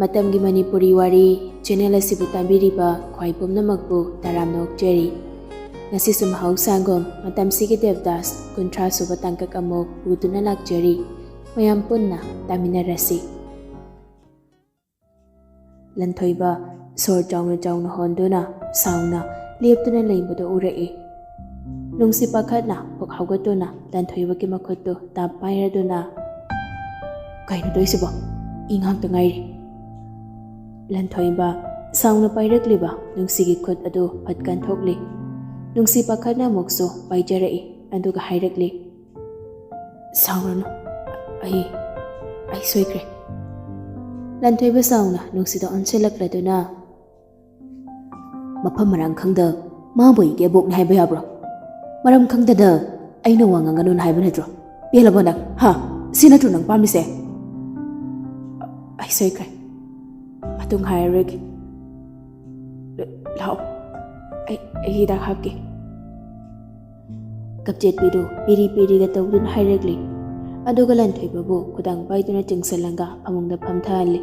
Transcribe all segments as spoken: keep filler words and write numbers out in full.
ꯃꯇꯝꯒꯤ ꯃꯅꯤꯄꯨꯔꯤ ꯋꯥꯔꯤ ꯆꯦꯅꯦꯜ ꯑꯁꯤꯕꯨ ꯇꯥꯕꯤꯔꯤꯕ ꯈ꯭ꯋꯥꯏ ꯄꯨꯝꯅꯃꯛꯄꯨ ꯇꯔꯥꯝꯅ ꯑꯣꯛꯆꯔꯤ꯫ ꯉꯁꯤꯁꯨ ꯃꯍꯧꯁꯥꯒꯨꯝ ꯃꯇꯝꯁꯤꯒꯤ ꯗꯦꯕꯗꯥꯁ ꯀꯨꯟꯊ꯭ꯔꯥ ꯁꯨꯕ ꯇꯥꯡꯀꯛ ꯑꯃꯨꯛ ꯄꯨꯗꯨꯅ ꯂꯥꯛꯆꯔꯤ꯫ ꯃꯌꯥꯝ ꯄꯨꯟꯅ ꯇꯥꯃꯤꯟꯅꯔꯁꯤ꯫ ꯂꯟꯊꯣꯏꯕ ꯁꯣꯔ ꯆꯥꯎꯅ ꯆꯥꯎꯅ ꯍꯣꯟꯗꯨꯅ ꯁꯥꯎꯅ ꯂꯦꯞꯇꯨꯅ ꯂꯩꯕꯗꯨ ꯎꯔꯛꯏ꯫ ꯅꯨꯡꯁꯤ ꯄꯥꯈꯠꯅ ꯄꯨꯛ ꯍꯧꯒꯠꯇꯨꯅ ꯂꯟꯊꯣꯏꯕꯒꯤ ꯃꯈꯨꯠꯇꯨ ꯇꯥꯞ ꯄꯥꯏꯔꯗꯨꯅ, "ꯀꯩꯅꯣ ꯇꯧꯏꯁꯤꯕꯣ? ꯏ ꯉꯥꯛꯇ ꯉꯥꯏꯔꯤ꯫" ꯂꯟꯊꯣꯏꯕ ꯁꯥꯎꯅ ꯄꯥꯏꯔꯛꯂꯤꯕ ꯅꯨꯡꯁꯤꯒꯤ ꯈꯨꯠ ꯑꯗꯨ ꯐꯠ ꯀꯟꯊꯣꯛꯂꯤ꯫ ꯅꯨꯡꯁꯤ ꯄꯥꯈꯠꯅ ꯑꯃꯨꯛꯁꯨ ꯄꯥꯏꯖꯔꯛꯏ, ꯑꯗꯨꯒ ꯍꯥꯏꯔꯛꯂꯤ, "ꯁꯥꯎꯔꯅꯨ, ꯑꯩ, ꯑꯩ ꯁꯣꯏꯈ꯭ꯔꯦ꯫" ꯂꯟꯊꯣꯏꯕ ꯁꯥꯎꯅ ꯅꯨꯡꯁꯤꯗ ꯑꯣꯟꯁꯤꯜꯂꯛꯂꯗꯨꯅ, "ꯃꯐꯝ ꯃꯔꯥꯡ ꯈꯪꯗ ꯃꯥꯕꯨ ꯑꯩꯒꯤ ꯑꯕꯣꯛꯅꯤ ꯍꯥꯏꯕ ꯌꯥꯕ꯭ꯔꯣ? ꯃꯔꯝ ꯈꯪꯗꯅ ꯑꯩꯅ ꯋꯥ ꯉꯥꯡꯒꯅꯨꯅ ꯍꯥꯏꯕ ꯅꯠꯇ꯭ꯔꯣ? ꯄꯦꯜꯂꯕꯣ ꯅꯪ? ꯍꯥ? ꯁꯤ ꯅꯠꯇ꯭ꯔꯣ ꯅꯪ ꯄꯥꯝꯃꯤꯁꯦ?" "ꯑꯩ ꯁꯣꯏꯈ꯭ꯔꯦ꯫ ꯃꯇꯨꯡ ꯍꯥꯏꯔꯔꯣꯏꯒꯦ꯫ ꯂꯥꯛꯑꯣ, ꯑꯩ, ꯑꯩ ꯍꯤꯗꯥꯛ ꯍꯥꯞꯀꯦ꯫" ꯀꯞꯆꯦꯠꯄꯤꯗꯨ ꯄꯤꯔꯤ ꯄꯤꯔꯤꯒ ꯇꯧꯗꯨꯅ ꯍꯥꯏꯔꯛꯂꯤ꯫ ꯑꯗꯨꯒ ꯂꯟꯊꯣꯏꯕꯕꯨ ꯈꯨꯗꯥꯡ ꯄꯥꯏꯗꯨꯅ ꯆꯤꯡꯁꯤꯜꯂꯒ ꯐꯃꯨꯡꯗ ꯐꯝꯊꯍꯜꯂꯤ꯫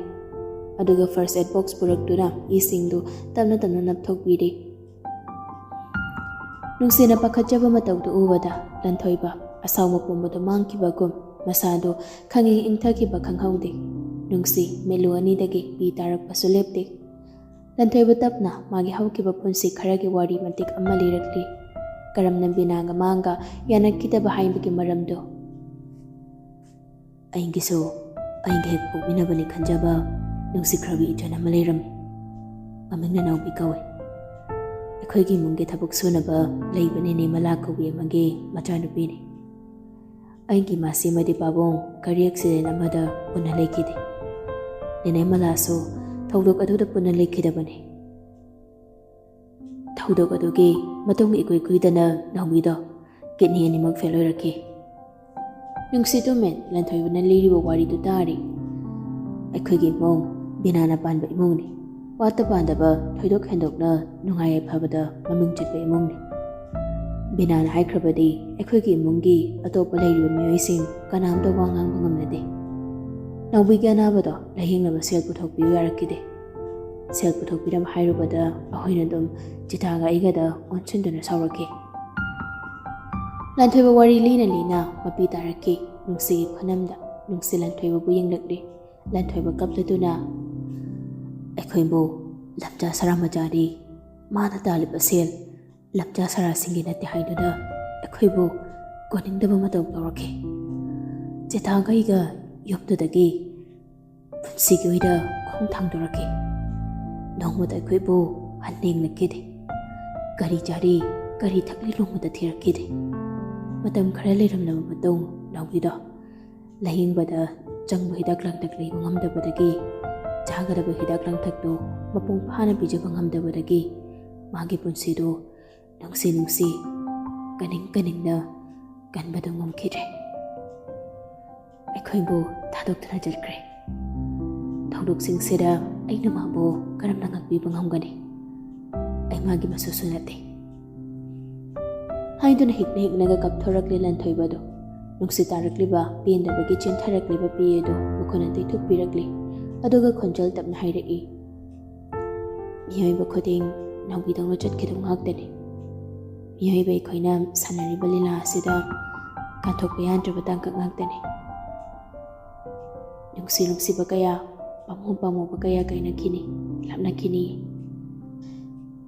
ꯑꯗꯨꯒ ꯐꯥꯔꯁ ꯑꯦꯗ ꯕꯣꯛꯁ ꯄꯨꯔꯛꯇꯨꯅ ꯏꯁꯤꯡꯗꯨ ꯇꯞꯅ ꯇꯞꯅ ꯅꯞꯊꯣꯛꯄꯤꯔꯤ꯫ ꯅꯨꯡꯁꯤꯅ ꯄꯥꯈꯠꯆꯕ ꯃꯇꯧꯗꯨ ꯎꯕꯗ ꯂꯟꯊꯣꯏꯕ ꯑꯁꯥꯎꯕ ꯄꯨꯝꯕꯗꯨ ꯃꯥꯡꯈꯤꯕꯒꯨꯝ ꯃꯁꯥꯗꯨ ꯈꯪꯏꯪ ꯏꯪꯊꯈꯤꯕ ꯈꯪꯍꯧꯗꯦ꯫ ꯅꯨꯡꯁꯤ ꯃꯤꯠꯂꯨ ꯑꯅꯤꯗꯒꯤ ꯄꯤ ꯇꯥꯔꯛꯄꯁꯨ ꯂꯦꯞꯇꯦ꯫ ꯂꯟꯊꯣꯏꯕ ꯇꯞꯅ ꯃꯥꯒꯤ ꯍꯧꯈꯤꯕ ꯄꯨꯟꯁꯤ ꯈꯔꯒꯤ ꯋꯥꯔꯤ ꯃꯇꯦꯛ ꯑꯃ ꯂꯤꯔꯛꯂꯤ꯫ ꯀꯔꯝꯅ ꯕꯤꯅꯥꯒ ꯃꯥꯡꯒ ꯌꯥꯅꯈꯤꯗꯕ ꯍꯥꯏꯕꯒꯤ ꯃꯔꯝꯗꯨ꯫ "ꯑꯩꯒꯤꯁꯨ ꯑꯩꯒ ꯍꯦꯛ ꯄꯣꯛꯃꯤꯟꯅꯕꯅꯤ ꯈꯟꯖꯕ ꯅꯨꯡꯁꯤꯈ꯭ꯔꯕꯤ ꯏꯆꯟ ꯑꯃ ꯂꯩꯔꯝꯃꯤ꯫ ꯃꯃꯤꯡꯅ ꯅꯥꯎꯕꯤ ꯀꯧꯏ꯫ ꯑꯩꯈꯣꯏꯒꯤ ꯏꯃꯨꯡꯒꯤ ꯊꯕꯛ ꯁꯨꯅꯕ ꯂꯩꯕ ꯅꯦꯅꯦ ꯃꯂꯥ ꯀꯧꯕꯤ ꯑꯃꯒꯤ ꯃꯆꯥꯅꯨꯄꯤꯅꯤ꯫ ꯑꯩꯒꯤ ꯏꯃꯥꯁꯤ ꯑꯃꯗꯤ ꯄꯥꯕꯨꯡ ꯒꯥꯔꯤ ꯑꯦꯛꯁꯤꯗꯦꯟ ꯑꯃꯗ ꯄꯨꯟꯅ ꯂꯩꯈꯤꯗꯦ꯫ ꯅꯦꯅꯦ ꯃꯂꯥꯁꯨ ꯊꯧꯗꯣꯛ ꯑꯗꯨꯗ ꯄꯨꯟꯅ ꯂꯩꯈꯤꯗꯕꯅꯤ꯫ ꯊꯧꯗꯣꯛ ꯑꯗꯨꯒꯤ ꯃꯇꯨꯡ ꯏꯀꯨꯏ ꯀꯨꯏꯗꯅ ꯅꯥꯎꯕꯤꯗꯣ ꯀꯤꯗꯅꯤ ꯑꯅꯤꯃꯛ ꯐꯦꯜ ꯑꯣꯏꯔꯛꯈꯤ꯫" ꯅꯨꯡꯁꯤ ꯇꯨꯃꯤꯟ ꯂꯟꯊꯣꯏꯕꯅ ꯂꯤꯔꯤꯕ ꯋꯥꯔꯤꯗꯨ ꯇꯥꯔꯤ꯫ "ꯑꯩꯈꯣꯏꯒꯤ ꯏꯃꯨꯡ ꯕꯤꯅꯥꯅ ꯄꯥꯟꯕ ꯏꯃꯨꯡꯅꯤ꯫ ꯋꯥꯠꯇ ꯄꯥꯟꯗꯕ, ꯊꯣꯏꯗꯣꯛ ꯍꯦꯟꯗꯣꯛꯅ ꯅꯨꯡꯉꯥꯏ ꯌꯥꯏꯐꯕꯗ ꯃꯃꯤꯡ ꯆꯠꯄ ꯏꯃꯨꯡꯅꯤ꯫ ꯕꯤꯅꯥꯅ ꯍꯥꯏꯈ꯭ꯔꯕꯗꯤ ꯑꯩꯈꯣꯏꯒꯤ ꯏꯃꯨꯡꯒꯤ ꯑꯇꯣꯞꯄ ꯂꯩꯔꯤꯕ ꯃꯤꯑꯣꯏꯁꯤꯡ ꯀꯅꯥꯝꯇ ꯋꯥ ꯉꯥꯡꯕ ꯉꯝꯅꯗꯦ꯫ ꯅꯥꯎꯕꯤꯒꯤ ꯑꯅꯥꯕꯗꯣ ꯂꯥꯌꯦꯡꯅꯕ ꯁꯦꯜ ꯄꯨꯊꯣꯛꯄꯤꯌꯨ ꯌꯥꯔꯛꯈꯤꯗꯦ꯫ ꯁꯦꯜ ꯄꯨꯊꯣꯛꯄꯤꯅꯕ ꯍꯥꯏꯔꯨꯕꯗ ꯑꯩꯈꯣꯏꯅ ꯑꯗꯨꯝ ꯆꯤꯊꯥꯒ ꯑꯩꯒꯗ ꯑꯣꯟꯁꯤꯟꯗꯨꯅ ꯁꯥꯎꯔꯛꯈꯤ꯫ ꯂꯥꯟꯊꯣꯏꯕ ꯋꯥꯔꯤ ꯂꯤꯅ ꯂꯤꯅ ꯃꯄꯤ ꯇꯥꯔꯛꯈꯤ꯫ ꯅꯨꯡꯁꯤꯒꯤ ꯈꯨꯅꯝꯗ ꯅꯨꯡꯁꯤ ꯂꯥꯟꯊꯣꯏꯕꯕꯨ ꯌꯦꯡꯂꯛꯂꯤ꯫ ꯂꯥꯟꯊꯣꯏꯕ ꯀꯞꯂꯗꯨꯅ, "ꯑꯩꯈꯣꯏꯕꯨ ꯂꯝꯆꯥ ꯁꯔꯥ ꯃꯆꯥꯗꯤ ꯃꯥꯅ ꯇꯥꯜꯂꯤꯕ ꯁꯦꯜ ꯂꯝꯆꯥ ꯁꯔꯥꯁꯤꯡꯒꯤ ꯅꯠꯇꯦ ꯍꯥꯏꯗꯨꯅ ꯑꯩꯈꯣꯏꯕꯨ ꯀꯣꯟꯅꯤꯡꯗꯕ ꯃꯇꯧ ꯇꯧꯔꯛꯈꯤ꯫ ꯆꯤꯊꯥꯒ ꯑꯩꯒ ꯌꯨꯝꯗꯨꯗꯒꯤ ꯄꯨꯟꯁꯤꯒꯤ ꯑꯣꯏꯅ ꯈꯣꯡ ꯊꯥꯡꯗꯣꯔꯛꯈꯤ꯫ ꯅꯣꯡꯃꯇ ꯑꯩꯈꯣꯏꯕꯨ ꯍꯟꯅ ꯌꯦꯡꯂꯛꯈꯤꯗꯦ꯫ ꯀꯔꯤ ꯆꯥꯔꯤ, ꯀꯔꯤ ꯊꯛꯂꯤ ꯅꯣꯡꯃꯇ ꯊꯤꯔꯛꯈꯤꯗꯦ꯫ ꯃꯇꯝ ꯈꯔ ꯂꯩꯔꯝꯂꯕ ꯃꯇꯨꯡ ꯅꯥꯎꯕꯤꯗꯣ ꯂꯥꯌꯦꯡꯕꯗ ꯆꯪꯕ ꯍꯤꯗꯥꯛ ꯂꯥꯡꯊꯛ ꯂꯩꯕ ꯉꯝꯗꯕꯗꯒꯤ, ꯆꯥꯒꯗꯕ ꯍꯤꯗꯥꯛ ꯂꯥꯡꯊꯛꯇꯨ ꯃꯄꯨꯡ ꯐꯥꯅ ꯄꯤꯖꯕ ꯉꯝꯗꯕꯗꯒꯤ ꯃꯥꯒꯤ ꯄꯨꯟꯁꯤꯗꯨ ꯅꯨꯡꯁꯤ ꯅꯨꯡꯁꯤ, ꯀꯅꯤꯡ ꯀꯅꯤꯡꯅ ꯀꯟꯕꯗꯨ ꯉꯝꯈꯤꯗ꯭ꯔꯦ꯫ ꯑꯩꯈꯣꯏꯕꯨ ꯊꯥꯗꯣꯛꯇꯨꯅ ꯆꯠꯈ꯭ꯔꯦ꯫ ꯊꯧꯗꯣꯛꯁꯤꯡꯁꯤꯗ ꯑꯩꯅ ꯃꯥꯕꯨ ꯀꯔꯝꯅ ꯉꯥꯛꯄꯤꯕ ꯉꯝꯒꯅꯤ? ꯑꯩ ꯃꯥꯒꯤ ꯃꯁꯨꯁꯨ ꯅꯠꯇꯦ," ꯍꯥꯏꯗꯨꯅ ꯍꯤꯛꯅ ꯍꯤꯛꯅꯒ ꯀꯞꯊꯣꯔꯛꯂꯦ ꯂꯟꯊꯣꯏꯕꯗꯨ꯫ ꯅꯨꯡꯁꯤ ꯇꯥꯔꯛꯂꯤꯕ, ꯄꯦꯟꯗꯕꯒꯤ ꯆꯦꯟꯊꯔꯛꯂꯤꯕ ꯄꯤ ꯑꯗꯨ ꯃꯈꯨꯠꯅ ꯇꯩꯊꯣꯛꯄꯤꯔꯛꯂꯤ꯫ ꯑꯗꯨꯒ ꯈꯣꯟꯖꯦꯜ ꯇꯞꯅ ꯍꯥꯏꯔꯛꯏ, "ꯃꯤꯑꯣꯏꯕ ꯈꯨꯗꯤꯡ ꯅꯥꯎꯕꯤꯗꯧꯅ ꯆꯠꯈꯤꯗꯧ ꯉꯥꯛꯇꯅꯤ꯫ ꯃꯤꯑꯣꯏꯕ ꯑꯩꯈꯣꯏꯅ ꯁꯥꯟꯅꯔꯤꯕ ꯂꯤꯂꯥ ꯑꯁꯤꯗ ꯀꯥꯟꯊꯣꯛꯄ ꯌꯥꯗ꯭ꯔꯕ ꯇꯥꯡꯀꯛ ꯉꯥꯛꯇꯅꯤ꯫ ꯅꯨꯡꯁꯤ ꯅꯨꯡꯁꯤꯕ ꯀꯌꯥ, ꯄꯥꯝꯃꯨ ꯄꯥꯝꯃꯨꯕ ꯀꯌꯥ ꯀꯥꯏꯅꯈꯤꯅꯤ, ꯂꯥꯞꯅꯈꯤꯅꯤ꯫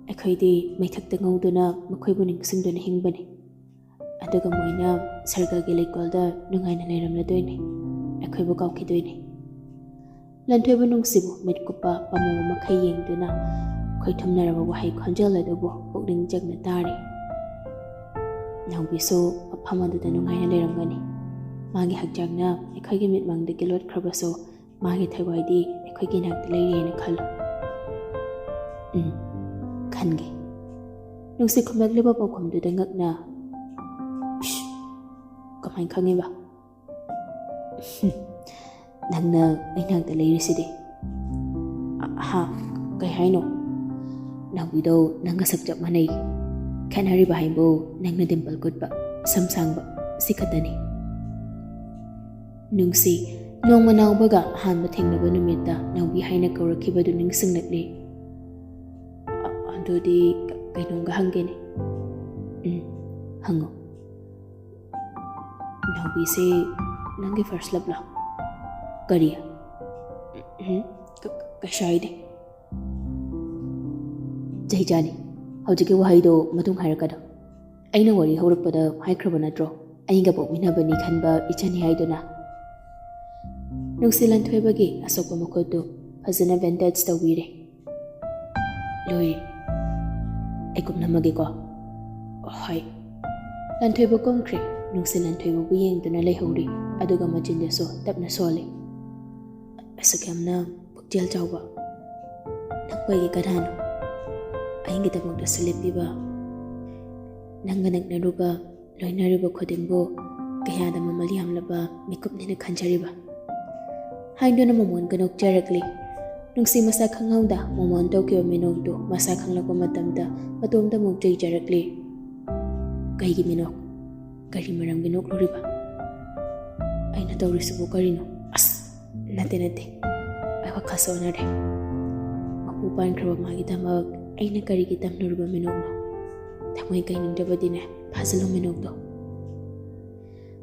ꯑꯩꯈꯣꯏꯗꯤ ꯃꯩꯊꯛꯇ ꯉꯧꯗꯨꯅ ꯃꯈꯣꯏꯕꯨ ꯅꯤꯡꯁꯤꯡꯗꯨꯅ ꯍꯤꯡꯕꯅꯤ꯫ ꯑꯗꯨꯒ ꯃꯣꯏꯅ ꯁꯔꯒꯒꯤ ꯂꯩꯀꯣꯜꯗ ꯅꯨꯡꯉꯥꯏꯅ ꯂꯩꯔꯝꯂꯗꯣꯏꯅꯤ, ꯑꯩꯈꯣꯏꯕꯨ ꯀꯥꯎꯈꯤꯗꯣꯏꯅꯤ꯫" ꯂꯟꯊꯣꯏꯕ ꯅꯨꯡꯁꯤꯕꯨ ꯃꯤꯠ ꯀꯨꯞꯄ ꯄꯥꯝꯃꯨꯕ ꯃꯈꯩ ꯌꯦꯡꯗꯨꯅ ꯈꯣꯏꯊꯨꯝꯅꯔꯕ ꯋꯥꯍꯩ ꯈꯣꯟꯖꯦꯜ ꯑꯗꯨꯕꯨ ꯄꯨꯛꯅꯤꯡ ꯆꯪꯅ ꯇꯥꯔꯤ꯫ ꯅꯥꯎꯕꯤꯁꯨ ꯃꯐꯝ ꯑꯗꯨꯗ ꯅꯨꯡꯉꯥꯏꯅ ꯂꯩꯔꯝꯒꯅꯤ꯫ ꯃꯥꯒꯤ ꯍꯛꯆꯥꯡꯅ ꯑꯩꯈꯣꯏꯒꯤ ꯃꯤꯠꯃꯥꯡꯗꯒꯤ ꯂꯣꯠꯈ꯭ꯔꯕꯁꯨ, ꯃꯥꯒꯤ ꯊꯋꯥꯏꯗꯤ ꯑꯩꯈꯣꯏꯒꯤ ꯏꯅꯥꯛꯇ ꯂꯩꯔꯦꯅ ꯈꯜꯂꯨ꯫ ꯎꯝ, ꯈꯟꯒꯦ꯫ ꯅꯨꯡꯁꯤ ꯈꯨꯝꯂꯛꯂꯤꯕ ꯄꯥꯎꯈꯨꯝꯗꯨꯗ ꯉꯛꯅ, "ꯏꯁ, ꯀꯃꯥꯏꯅ ꯈꯪꯉꯤꯕ?" "ꯅꯪꯅ ꯑꯩꯅꯥꯛꯇ ꯂꯩꯔꯤꯁꯤꯗꯤ꯫" "ꯑ-, ꯍꯥ? ꯀꯩ ꯍꯥꯏꯅꯣ?" "ꯅꯥꯎꯕꯤꯗꯣ ꯅꯪꯒ ꯁꯛ ꯆꯞ ꯃꯥꯟꯅꯩ꯫ ꯈꯦꯠꯅꯔꯤꯕ ꯍꯥꯏꯕꯨ ꯅꯪꯅ ꯗꯤꯝꯄꯜ ꯀꯨꯠꯄ, ꯁꯝ ꯁꯥꯡꯕ, ꯁꯤ ꯈꯛꯇꯅꯤ꯫" ꯅꯨꯡꯁꯤ, ꯅꯣꯡꯃ ꯅꯥꯎꯕꯒ ꯑꯍꯥꯟꯕ ꯊꯦꯡꯅꯕ ꯅꯨꯃꯤꯠꯇ ꯅꯥꯎꯕꯤ ꯍꯥꯏꯅ ꯀꯧꯔꯛꯈꯤꯕꯗꯨ ꯅꯤꯡꯁꯤꯡꯂꯛꯂꯤ꯫ "ꯑ-, ꯑꯗꯨꯗꯤ ꯀ-, ꯀꯩꯅꯣꯝꯒ ꯍꯪꯒꯦꯅꯦ?" "ꯎꯝ, ꯍꯪꯉꯣ꯫" "ꯅꯥꯎꯕꯤꯁꯦ ꯅꯪꯒꯤ first love ꯂꯣ?" "ꯀꯔꯤ?" "ꯎꯝ, ꯀ-, ꯀ-, ꯀꯩꯁꯨ ꯍꯥꯏꯗꯦ꯫" "ꯆꯍꯤ ꯆꯥꯅꯤ, ꯍꯧꯖꯤꯛꯀꯤ ꯋꯥꯍꯩꯗꯣ ꯃꯇꯨꯡ ꯍꯥꯏꯔꯛꯀꯅꯨ꯫ ꯑꯩꯅ ꯋꯥꯔꯤ ꯍꯧꯔꯛꯄꯗ ꯍꯥꯏꯈ꯭ꯔꯕ ꯅꯠꯇ꯭ꯔꯣ, ꯑꯩꯒ ꯄꯣꯛꯃꯤꯟꯅꯕꯅꯤ ꯈꯟꯕ ꯏꯆꯟꯅꯤ ꯍꯥꯏꯗꯨꯅ?" ꯅꯨꯡꯁꯤ ꯂꯟꯊꯣꯏꯕꯒꯤ ꯑꯁꯣꯛꯄ ꯃꯈꯨꯠꯇꯨ ꯐꯖꯅ bandage ꯇꯧꯕꯤꯔꯦ꯫ "ꯂꯣꯏꯔꯦ, ꯑꯩ ꯀꯨꯝꯂꯝꯃꯒꯦꯀꯣ꯫" "ꯍꯣꯏ꯫" ꯂꯟꯊꯣꯏꯕ ꯀꯨꯝꯈ꯭ꯔꯦ꯫ ꯅꯨꯡꯁꯤ ꯂꯟꯊꯣꯏꯕꯕꯨ ꯌꯦꯡꯗꯨꯅ ꯂꯩꯍꯧꯔꯤ, ꯑꯗꯨꯒ ꯃꯆꯤꯟꯗꯁꯨ ꯇꯞꯅ ꯁꯣꯜꯂꯤ꯫ "ꯑꯁꯨꯛ ꯌꯥꯝꯅ ꯄꯨꯛꯆꯦꯜ ꯆꯥꯎꯕ ꯅꯪꯕꯨ ꯑꯩꯒꯤ ꯀꯅꯥꯅꯣ? ꯑꯩꯒꯤꯗꯃꯛꯇꯁꯨ ꯂꯦꯞꯄꯤꯕ, ꯅꯪꯒ ꯅꯛꯅꯔꯨꯕ, ꯂꯣꯏꯅꯔꯨꯕ ꯈꯨꯗꯤꯡꯕꯨ ꯀꯌꯥꯗ ꯃꯃꯜ ꯌꯥꯝꯂꯕ ꯃꯤꯀꯨꯞꯅꯦꯅ ꯈꯟꯖꯔꯤꯕ?" ꯍꯥꯏꯗꯨꯅ ꯃꯣꯃꯣꯟꯒ ꯅꯣꯛꯆꯔꯛꯂꯤ꯫ ꯅꯨꯡꯁꯤ ꯃꯁꯛ ꯈꯪꯍꯧꯗ ꯃꯣꯃꯣꯟ ꯇꯧꯈꯤꯕ ꯃꯤꯅꯣꯛꯇꯨ ꯃꯁꯥ ꯈꯪꯂꯛꯄ ꯃꯇꯝꯗ ꯃꯇꯣꯝꯇ ꯑꯃꯨꯛ ꯆꯩꯖꯔꯛꯂꯤ꯫ "ꯀꯩꯒꯤ ꯃꯤꯅꯣꯛ? ꯀꯔꯤ ꯃꯔꯝꯒꯤ ꯅꯣꯛꯂꯨꯔꯤꯕ? ꯑꯩꯅ ꯇꯧꯔꯤꯁꯤꯕꯨ ꯀꯔꯤꯅꯣ? ꯑꯁ, ꯅꯠꯇꯦ, ꯅꯠꯇꯦ, ꯑꯩ ꯋꯥꯈꯜꯁꯦ ꯑꯣꯟꯅꯔꯦ꯫ ꯃꯄꯨ ꯄꯥꯟꯈ꯭ꯔꯕ ꯃꯥꯒꯤꯗꯃꯛ ꯑꯩꯅ ꯀꯔꯤꯒꯤ ꯇꯝꯂꯨꯔꯤꯕ ꯃꯤꯅꯣꯛꯅꯣ? ꯊꯃꯣꯏ ꯀꯥꯏꯅꯤꯡꯗ꯭ꯔꯕꯗꯤꯅꯦ, ꯐꯥꯖꯤꯜꯂꯨ ꯃꯤꯅꯣꯛꯇꯣ꯫"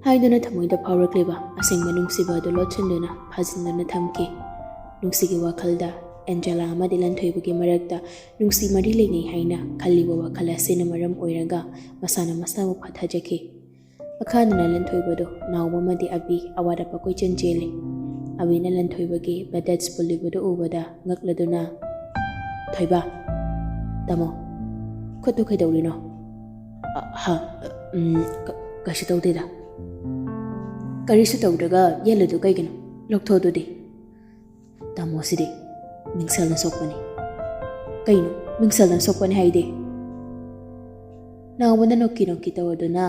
ꯍꯥꯏꯗꯨꯅ ꯊꯃꯣꯏꯗ ꯐꯥꯎꯔꯛꯂꯤꯕ ꯑꯁꯦꯡꯕ ꯅꯨꯡꯁꯤꯕ ꯑꯗꯨ ꯂꯣꯠꯁꯤꯟꯗꯨꯅ ꯐꯥꯖꯤꯟꯗꯨꯅ ꯊꯝꯈꯤ꯫ ꯅꯨꯡꯁꯤꯒꯤ ꯋꯥꯈꯜꯗ ꯑꯦꯟꯖꯦꯂꯥ ꯑꯃꯗꯤ ꯂꯟꯊꯣꯏꯕꯒꯤ ꯃꯔꯛꯇ ꯅꯨꯡꯁꯤ ꯃꯔꯤ ꯂꯩꯅꯩ ꯍꯥꯏꯅ ꯈꯜꯂꯤꯕ ꯋꯥꯈꯜ ꯑꯁꯤꯅ ꯃꯔꯝ ꯑꯣꯏꯔꯒ ꯃꯁꯥꯅ ꯃꯁꯥꯕꯨ ꯐꯥꯊꯖꯈꯤ꯫ ꯃꯈꯥꯗꯅ ꯂꯟꯊꯣꯏꯕꯗꯨ ꯅꯥꯎꯕ ꯑꯃꯗꯤ ꯑꯕꯤ ꯑꯋꯥꯠ ꯑꯄꯥ ꯀꯣꯏꯆꯦꯟ ꯆꯦꯜꯂꯤ꯫ ꯑꯕꯤꯅ ꯂꯟꯊꯣꯏꯕꯒꯤ bandage ꯄꯨꯜꯂꯤꯕꯗꯨ ꯎꯕꯗ ꯉꯛꯂꯗꯨꯅ, "ꯊꯣꯏꯕ, ꯇꯥꯃꯣ, ꯈꯨꯠꯇꯨ ꯀꯩꯗꯧꯔꯤꯅꯣ?" "ꯑ, ꯍꯥ, ꯎꯝ, ꯀ-, ꯀꯩꯁꯨ ꯇꯧꯗꯦꯗ꯫" "ꯀꯔꯤꯁꯨ ꯇꯧꯗ꯭ꯔꯒ ꯌꯦꯠꯂꯤꯗꯨ ꯀꯩꯒꯤꯅꯣ? ꯂꯧꯊꯣꯛꯑꯗꯨꯗꯤ꯫" "ꯇꯥꯃꯣꯁꯤꯗꯤ ꯃꯤꯡꯁꯦꯜꯅ ꯁꯣꯛꯄꯅꯤ꯫" "ꯀꯩꯅꯣ ꯃꯤꯡꯁꯦꯜꯅ ꯁꯣꯛꯄꯅꯤ ꯍꯥꯏꯗꯤ?" ꯅꯥꯎꯕꯅ ꯅꯣꯛꯀꯤ ꯅꯣꯛꯀꯤ ꯇꯧꯔꯗꯨꯅ,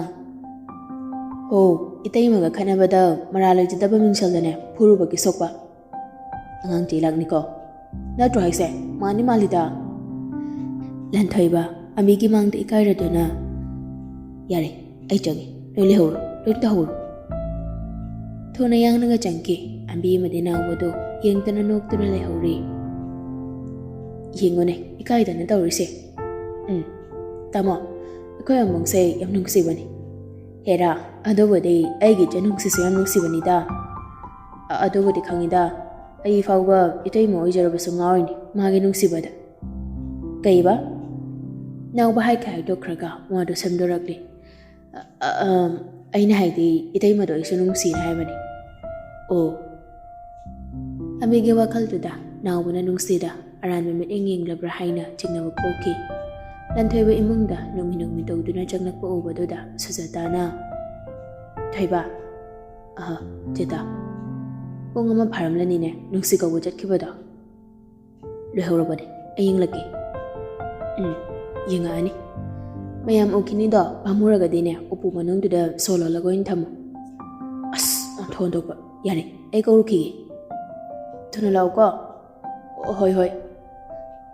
"ꯍꯣ, ꯏꯇꯩꯃꯒ ꯈꯠꯅꯕꯗ ꯃꯔꯥꯜ ꯂꯩꯖꯗꯕ ꯃꯤꯡꯁꯦꯜꯗꯅꯦ ꯐꯨꯔꯨꯕꯒꯤ ꯁꯣꯛꯄ꯫ ꯑꯉꯥꯡ ꯆꯦ ꯂꯥꯛꯅꯤꯀꯣ꯫ ꯅꯠꯇ꯭ꯔꯣ ꯍꯥꯏꯁꯦ? ꯃꯥꯅꯤ ꯃꯥꯜꯂꯤꯗ꯫" ꯂꯟꯊꯣꯏꯕ ꯑꯕꯤꯒꯤ ꯃꯥꯡꯗ ꯏꯀꯥꯏꯔꯗꯨꯅ, "ꯌꯥꯔꯦ, ꯑꯩ ꯆꯪꯉꯦ, ꯂꯣꯏ ꯂꯩꯍꯧꯔꯣ, ꯂꯣꯏ ꯇꯧꯍꯧꯔꯣ꯫" ꯊꯨꯅ ꯌꯥꯡꯅꯒ ꯆꯪꯈꯤ꯫ ꯂꯩꯁꯥꯕꯤ ꯑꯃꯗꯤ ꯅꯥꯎꯕꯗꯨ ꯌꯦꯡꯗꯅ ꯅꯣꯛꯇꯨꯅ ꯂꯩꯍꯧꯔꯤ꯫ "ꯌꯦꯡꯉꯨꯅꯦ, ꯏꯀꯥꯏꯗꯅ ꯇꯧꯔꯤꯁꯦ꯫ ꯎꯝ, ꯇꯥꯃꯣ, ꯑꯩꯈꯣꯏ ꯑꯃꯨꯛꯁꯦ ꯌꯥꯝ ꯅꯨꯡꯁꯤꯕꯅꯤ꯫ ꯍꯦꯔꯥ, ꯑꯗꯨꯕꯨꯗꯤ ꯑꯩꯒꯤ ꯏꯆꯟ ꯅꯨꯡꯁꯤꯁꯨ ꯌꯥꯝ ꯅꯨꯡꯁꯤꯕꯅꯤꯗ꯫ ꯑ-, ꯑꯗꯨꯕꯨꯗꯤ ꯈꯪꯉꯤꯗ, ꯑꯩ ꯐꯥꯎꯕ ꯏꯇꯩꯃ ꯑꯣꯏꯖꯔꯕꯁꯨ ꯉꯥꯎꯔꯤꯅꯤ ꯃꯥꯒꯤ ꯅꯨꯡꯁꯤꯕꯗ꯫ ꯀꯩꯕ?" ꯅꯥꯎꯕ ꯍꯥꯏꯈ ꯍꯥꯏꯗꯣꯛꯈ꯭ꯔꯒ ꯋꯥꯗꯨ ꯁꯦꯝꯗꯣꯔꯛꯂꯤ꯫ "ꯑ-, ꯑ-, ꯑꯝ, ꯑꯩꯅ ꯍꯥꯏꯗꯤ ꯏꯇꯩꯃꯗꯣ ꯑꯩꯁꯨ ꯅꯨꯡꯁꯤꯅ ꯍꯥꯏꯕꯅꯤ꯫" "ꯑꯣ꯫" ꯑꯃꯤꯒꯤ ꯋꯥꯈꯜꯗꯨꯗ ꯅꯥꯎꯕꯅ ꯅꯨꯡꯁꯤꯗ ꯑꯔꯥꯟꯕ ꯃꯤꯠꯌꯦꯡ ꯌꯦꯡꯂꯕ꯭ꯔꯥ ꯍꯥꯏꯅ ꯆꯤꯡꯅꯕ ꯄꯣꯛꯈꯤ꯫ ꯂꯟꯊꯣꯏꯕ ꯏꯃꯨꯡꯗ ꯅꯣꯛꯃꯤ ꯅꯣꯛꯃꯤ ꯇꯧꯗꯨꯅ ꯆꯪꯂꯛꯄ ꯎꯕꯗꯨꯗ ꯁꯨꯖꯥꯇꯥꯅ, "ꯊꯣꯏꯕ꯫" "ꯑꯍ, ꯆꯦꯇꯥ, ꯄꯨꯡ ꯑꯃ ꯐꯥꯔꯝꯂꯅꯤꯅꯦ ꯅꯨꯡꯁꯤ ꯀꯧꯕ ꯆꯠꯈꯤꯕꯗꯣ?" "ꯂꯣꯏꯍꯧꯔꯕꯅꯦ, ꯑꯩ ꯌꯦꯡꯂꯛꯀꯦ꯫" "ꯎꯝ, ꯌꯦꯡꯉꯛꯑꯅꯤ꯫ ꯃꯌꯥꯝ ꯎꯈꯤꯅꯤꯗꯣ, ꯄꯥꯝꯃꯨꯔꯒꯗꯤꯅꯦ ꯎꯄꯨ ꯃꯅꯨꯡꯗꯨꯗ ꯁꯣ ꯂꯣꯜꯂꯒ ꯑꯣꯏꯅ ꯊꯝꯃꯨ꯫" "ꯑꯁ, ꯑꯣꯟꯊꯣꯛ ꯑꯣꯟꯊꯣꯛꯄ꯫ ꯌꯥꯔꯦ, ꯑꯩ ꯀꯧꯔꯨꯈꯤꯒꯦ꯫ ꯊꯨꯅ ꯂꯥꯛꯎꯀꯣ꯫" "ꯍꯣꯏ, ꯍꯣꯏ꯫"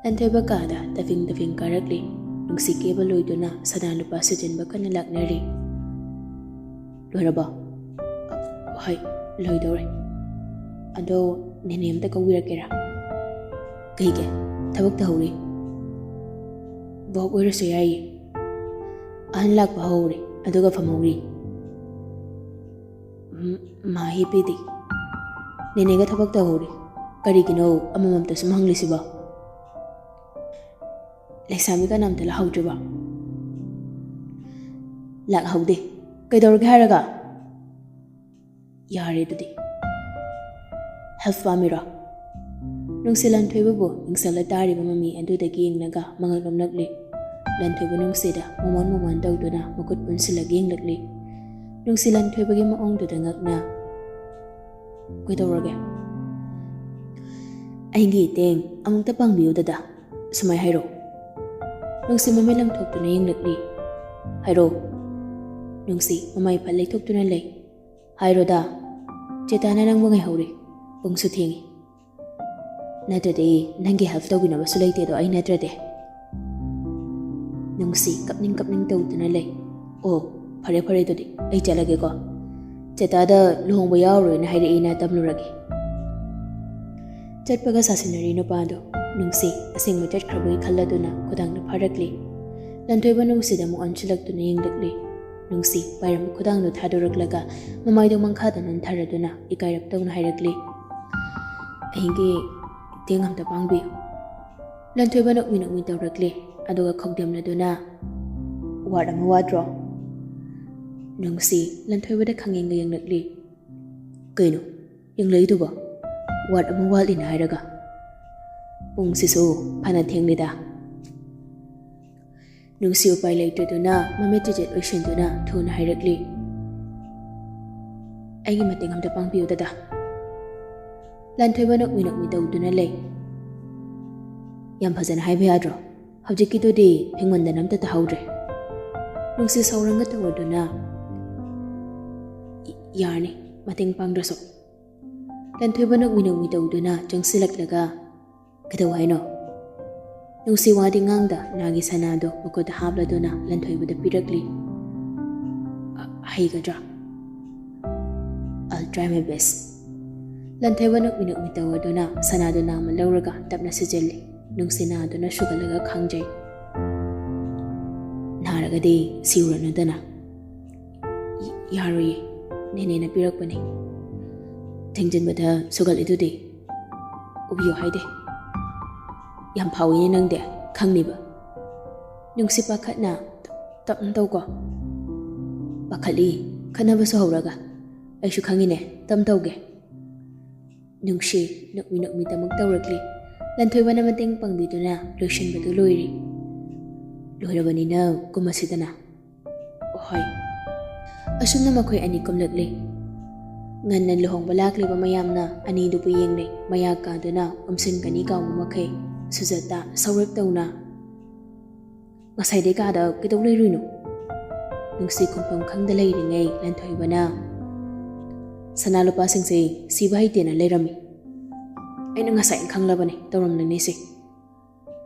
ꯂꯟꯊꯣꯏꯕ ꯀꯥꯗ ꯇꯐꯤꯡ ꯇꯐꯤꯡ ꯀꯥꯔꯛꯂꯤ꯫ ꯅꯨꯡꯁꯤ ꯀꯦꯕ ꯂꯣꯏꯗꯨꯅ ꯁꯅꯥ ꯂꯨꯄꯥ ꯁꯤꯖꯤꯟꯕ ꯀꯟꯅ ꯂꯥꯛꯅꯔꯤ꯫ "ꯂꯣꯏꯔꯕꯣ?" "ꯍꯣꯏ, ꯂꯣꯏꯗꯧꯔꯦ꯫ ꯑꯗꯣ ꯅꯦꯅꯦ ꯑꯝꯇ ꯀꯧꯕꯤꯔꯛꯀꯦꯔꯥ?" "ꯀꯩꯒꯤ? ꯊꯕꯛ ꯇꯧꯍꯧꯔꯤ꯫" "ꯚꯣꯛ ꯑꯣꯏꯔꯁꯨ ꯌꯥꯏꯌꯦ꯫" "ꯑꯍꯟ ꯂꯥꯛꯄ ꯍꯧꯔꯦ, ꯑꯗꯨꯒ ꯐꯝꯍꯧꯔꯤ꯫" "ꯎꯝ, ꯃꯥ ꯍꯤꯞꯄꯤꯗꯤ꯫" "ꯅꯦꯅꯦꯒ ꯊꯕꯛ ꯇꯧꯍꯧꯔꯤ꯫ ꯀꯔꯤꯒꯤꯅꯣ ꯑꯃꯃꯝꯇ ꯁꯨꯝ ꯍꯪꯂꯤꯁꯤꯕꯣ?" "ꯂꯩꯁꯥꯕꯤ ꯀꯅꯥꯝꯇ ꯂꯥꯛꯍꯧꯗ꯭ꯔꯤꯕꯣ?" "ꯂꯥꯛꯍꯧꯗꯦ꯫ ꯀꯩꯗꯧꯔꯒꯦ ꯍꯥꯏꯔꯒ?" "ꯌꯥꯔꯦ ꯑꯗꯨꯗꯤ꯫ ꯍꯦꯜꯞ ꯄꯥꯝꯃꯤꯔꯣ?" ꯅꯨꯡꯁꯤ ꯂꯟꯊꯣꯏꯕꯕꯨ ꯌꯦꯡꯁꯤꯜꯂ ꯇꯥꯔꯤꯕ ꯃꯃꯤ ꯑꯗꯨꯗꯒꯤ ꯌꯦꯡꯂꯒ ꯃꯉꯛ ꯅꯣꯝꯂꯛꯂꯤ꯫ ꯂꯟꯊꯣꯏꯕ ꯅꯨꯡꯁꯤꯗ ꯃꯣꯃꯣꯟ ꯃꯣꯃꯣꯟ ꯇꯧꯗꯨꯅ ꯃꯈꯨꯠ ꯄꯨꯟꯁꯤꯜꯂꯒ ꯌꯦꯡꯂꯛꯂꯤ꯫ ꯅꯨꯡꯁꯤ ꯂꯟꯊꯣꯏꯕꯒꯤ ꯃꯑꯣꯡꯗꯨꯗ ꯉꯛꯅ, "ꯀꯩꯗꯧꯔꯒꯦ?" "ꯑꯩꯒꯤ ꯏꯇꯦꯡ ꯑꯃꯨꯛꯇ ꯄꯥꯡꯕꯤꯌꯨ ꯗꯗꯥ꯫" ꯁꯨꯃꯥꯏ ꯍꯥꯏꯔꯣ꯫ ꯅꯨꯡꯁꯤ ꯃꯃꯤꯠ ꯂꯪꯊꯣꯛꯇꯨꯅ ꯌꯦꯡꯂꯛꯂꯤ꯫ ꯍꯥꯏꯔꯣ꯫ ꯅꯨꯡꯁꯤ ꯃꯃꯥꯏ ꯐꯠ ꯂꯩꯊꯣꯛꯇꯨꯅ ꯂꯩ꯫ ꯍꯥꯏꯔꯣꯗ꯫ ꯆꯦꯇꯥꯅ ꯅꯪꯕꯨ ꯉꯥꯏꯍꯧꯔꯤ꯫ ꯄꯨꯡꯁꯨ ꯊꯦꯡꯉꯤ꯫ ꯅꯠꯇ꯭ꯔꯗꯤ ꯅꯪꯒꯤ ꯍꯦꯜꯞ ꯇꯧꯕꯤꯅꯕꯁꯨ ꯂꯩꯇꯦꯗꯣ ꯑꯩ ꯅꯠꯇ꯭ꯔꯗꯤ꯫ ꯅꯨꯡꯁꯤ ꯀꯞꯅꯤꯡ ꯀꯞꯅꯤꯡ ꯇꯧꯗꯨꯅ ꯂꯩ꯫ ꯑꯣ, ꯐꯔꯦ ꯐꯔꯦ ꯑꯗꯨꯗꯤ ꯑꯩ ꯆꯠꯂꯒꯦꯀꯣ꯫ "ꯆꯦꯇꯥꯗ ꯂꯨꯍꯣꯡꯕ ꯌꯥꯎꯔꯣꯏꯅ ꯍꯥꯏꯔꯛꯏꯅ ꯇꯝꯂꯨꯔꯒꯦ꯫" ꯆꯠꯄꯒ ꯁꯥꯁꯤꯟꯅꯔꯤ ꯅꯨꯄꯥꯗꯣ꯫ ꯅꯨꯡꯁꯤ ꯑꯁꯦꯡꯕ ꯆꯠꯈ꯭ꯔꯕꯒꯤ ꯈꯜꯂꯗꯨꯅ ꯈꯨꯗꯥꯡꯗ ꯐꯥꯔꯛꯂꯤ꯫ ꯂꯟꯊꯣꯏꯕ ꯅꯨꯡꯁꯤꯗ ꯑꯃꯨꯛ ꯑꯣꯟꯁꯤꯜꯂꯛꯇꯨꯅ ꯌꯦꯡꯂꯛꯂꯤ꯫ ꯅꯨꯡꯁꯤ ꯄꯥꯏꯔꯝꯕ ꯈꯨꯗꯥꯡꯗꯨ ꯊꯥꯗꯣꯔꯛꯂꯒ ꯃꯃꯥꯏꯗꯣ ꯃꯈꯥꯗ ꯅꯣꯟꯊꯔꯗꯨꯅ ꯏꯀꯥꯏꯔꯞ ꯇꯧꯅ ꯍꯥꯏꯔꯛꯂꯤ, "ꯑꯩꯒꯤ ꯃꯇꯦꯡ ꯑꯝꯇ ꯄꯥꯡꯕꯤꯌꯨ꯫" ꯂꯟꯊꯣꯏꯕ ꯅꯣꯛꯃꯤ ꯅꯣꯛꯃꯤ ꯇꯧꯔꯛꯂꯤ, ꯑꯗꯨꯒ ꯈꯧꯗꯦꯝꯂꯗꯨꯅ, "ꯋꯥꯠ ꯑꯃ ꯋꯥꯠꯇ꯭ꯔꯣ?" ꯅꯨꯡꯁꯤ ꯂꯟꯊꯣꯏꯕꯗ ꯈꯪꯌꯦꯡꯒ ꯌꯦꯡꯂꯛꯂꯤ꯫ "ꯀꯩꯅꯣ ꯌꯦꯡꯂꯛꯏꯗꯨꯕꯣ? ꯋꯥꯠ ꯑꯃ ꯋꯥꯠꯂꯤꯅ ꯍꯥꯏꯔꯒ? ꯄꯨꯡꯁꯤꯁꯨ ꯐꯅ ꯊꯦꯡꯂꯤꯗ꯫" ꯅꯨꯡꯁꯤ ꯎꯄꯥꯏ ꯂꯩꯇ꯭ꯔꯗꯨꯅ ꯃꯃꯤꯠ ꯆꯤꯆꯤꯠ ꯑꯣꯏꯁꯤꯟꯗꯨꯅ ꯊꯨꯅ ꯍꯥꯏꯔꯛꯂꯤ, "ꯑꯩꯒꯤ ꯃꯇꯦꯡ ꯑꯝꯇ ꯄꯥꯡꯕꯤꯌꯨ ꯗꯗꯥ꯫" ꯂꯟꯊꯣꯏꯕ ꯅꯣꯛꯃꯤ ꯅꯣꯛꯃꯤ ꯇꯧꯗꯨꯅ ꯂꯩ꯫ "ꯌꯥꯝ ꯐꯖꯅ ꯍꯥꯏꯕ ꯌꯥꯗ꯭ꯔꯣ? ꯍꯧꯖꯤꯛꯀꯤꯗꯨꯗꯤ ꯐꯤꯡꯃꯟꯗꯅ ꯑꯝꯇ ꯇꯥꯍꯧꯗ꯭ꯔꯦ꯫" ꯅꯨꯡꯁꯤ ꯁꯥꯎꯔꯪꯒ ꯇꯧꯔꯗꯨꯅ, "ꯌꯥꯔꯅꯤ, ꯃꯇꯦꯡ ꯄꯥꯡꯗ꯭ꯔꯁꯨ꯫" ꯂꯟꯊꯣꯏꯕ ꯅꯣꯛꯃꯤ ꯅꯣꯛꯃꯤ ꯇꯧꯗꯨꯅ ꯆꯪꯁꯤꯜꯂꯛꯂꯒ, "ꯀꯩꯗꯧ ꯍꯥꯏꯅꯣ?" ꯅꯨꯡꯁꯤ ꯋꯥꯗꯤ ꯉꯥꯡꯗ ꯅꯥꯒꯤ ꯁꯅꯥꯗꯣ ꯃꯈꯨꯠꯇ ꯍꯥꯞꯂꯗꯨꯅ ꯂꯟꯊꯣꯏꯕꯗ ꯄꯤꯔꯛꯂꯤ꯫ "ꯑ-, ꯍꯩꯒꯗ꯭ꯔꯥ?" "I'll try my best꯫" Lanthoiba ꯅꯣꯛꯃꯤ ꯅꯣꯛꯃꯤ ꯇꯧꯔꯗꯨꯅ ꯁꯅꯥꯗꯨ ꯅꯥꯝꯃ ꯂꯧꯔꯒ ꯇꯞꯅ ꯁꯤꯖꯤꯜꯂꯤ꯫ ꯅꯨꯡꯁꯤ ꯅꯥꯗꯨꯅ ꯁꯨꯒꯠꯂꯒ ꯈꯥꯡꯖꯩ꯫ "ꯅꯥꯔꯒꯗꯤ ꯁꯤꯔꯨꯔꯅꯨꯗꯅ꯫" "ꯌꯥꯔꯣꯏꯌꯦ, ꯅꯦꯅꯦꯅ ꯄꯤꯔꯛꯄꯅꯦ꯫" "ꯊꯦꯡꯖꯤꯟꯕꯗ ꯁꯨꯒꯠꯂꯤꯗꯨꯗꯤ?" "ꯎꯕꯤꯌꯨ ꯍꯥꯏꯗꯦ꯫" "ꯌꯥꯝ ꯐꯥꯎꯏꯅꯦ ꯅꯪꯗꯤ, ꯈꯪꯅꯤꯕ꯫" ꯅꯨꯡꯁꯤ ꯄꯥꯈꯠꯅ, "ꯇꯞꯅ ꯇꯧꯀꯣ꯫" "ꯄꯥꯈꯠꯂꯤ, ꯈꯠꯅꯕꯁꯨ ꯍꯧꯔꯒ꯫" "ꯑꯩꯁꯨ ꯈꯪꯉꯤꯅꯦ, ꯇꯞ ꯇꯧꯒꯦ꯫" ꯅꯨꯡꯁꯤ ꯅꯣꯛꯃꯤ ꯅꯣꯛꯃꯤ ꯊꯕꯛ ꯇꯧꯔꯛꯂꯤ꯫ ꯂꯟꯊꯣꯏꯕꯅ ꯃꯇꯦꯡ ꯄꯥꯡꯕꯤꯗꯨꯅ ꯂꯣꯏꯁꯤꯟꯕꯗꯨ ꯂꯣꯏꯔꯤ꯫ "ꯂꯣꯏꯔꯕꯅꯤꯅ ꯀꯨꯝꯃꯁꯤꯗꯅ꯫" "ꯍꯣꯏ꯫" ꯑꯁꯨꯝꯅ ꯃꯈꯣꯏ ꯑꯅꯤ ꯀꯨꯝꯂꯛꯂꯤ꯫ ꯉꯟꯅ ꯂꯨꯍꯣꯡꯕ ꯂꯥꯛꯂꯤꯕ ꯃꯌꯥꯝꯅ ꯑꯅꯤꯗꯨꯕꯨ ꯌꯦꯡꯂꯤ꯫ ꯃꯌꯥ ꯀꯥꯗꯨꯅ ꯎꯝꯁꯤꯟꯒꯅꯤ ꯀꯥꯎꯕ ꯃꯈꯩ ꯁꯨꯖꯇꯥ ꯁꯧꯔꯞ ꯇꯧꯅ, "ꯉꯁꯥꯏꯗꯩ ꯀꯥꯗ ꯀꯩꯗꯧ ꯂꯩꯔꯨꯏꯅꯣ?" ꯅꯨꯡꯁꯤ ꯈꯨꯝꯐꯝ ꯈꯪꯗ ꯂꯩꯔꯤꯉꯩ ꯂꯟꯊꯣꯏꯕꯅ, "ꯁꯅꯥ ꯂꯨꯄꯥꯁꯤꯡꯁꯦ ꯁꯤꯕ ꯍꯩꯇꯦꯅ ꯂꯩꯔꯝꯃꯤ꯫ ꯑꯩꯅ ꯉꯁꯥꯏꯅ ꯈꯪꯂꯕꯅꯦ ꯇꯧꯔꯝꯂꯅꯤꯁꯦ꯫